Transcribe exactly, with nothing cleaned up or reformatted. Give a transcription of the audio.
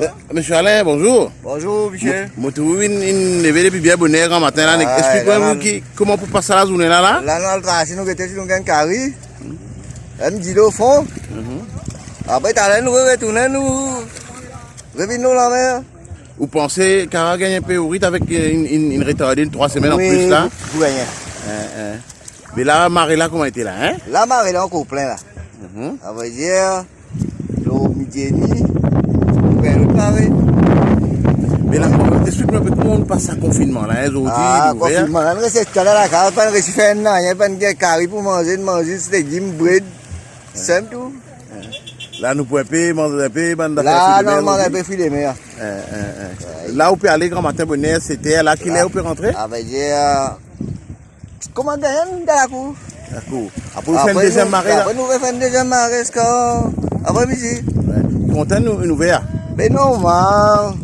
Eh, Misie Alain, bonzour. Bonzour, misie. Mo, mo trouv ou inn, inn leve depi bien boner gramatin la, nek. Ah, explik mwa, la, nou, la, ki, kouma pou pas lazourne la, la? La, nou al trase, nou gete si nou gagn kari. Enn dilo fon. Mhm. Apre, taler nou retourne, nou revinn lor lamer. Ou panse kari gagn inpe ourit avek, eh, inn, inn, inn retarde trwa semenn anplis la? Wi, pou gagn. Eh, eh. Me la, mare la kouma ete la, hein? La, mare la ankor plin la. Mhm. Sa ve dir, lor midi edmi, nou gagn lot kari. Me la, explik mwa inpe kouma ou pas sa konfinnman la, hein, zordi, ah, li ouver. Konfinnman la, nou res res lakaz, pa resi fer nanye, pa gagn kari pou manze, nou manz zis legim, bred, sem tou. La, nou pou inpe manz inpe bann zafer fri de mer, nou manz inpe fri de mer. Eh, eh, eh. Wi. La, ou pe ale gramatin boner, set er, la, kiler ou pe rantre? Sa ve dir, kouma gagn, nou dan lakour. Lakour. Apre, ou fer enn deziem mare la? Apre, nou fer enn deziem mare ziska apre midi. Wi. Kontan nou, nou ouver? Be normal.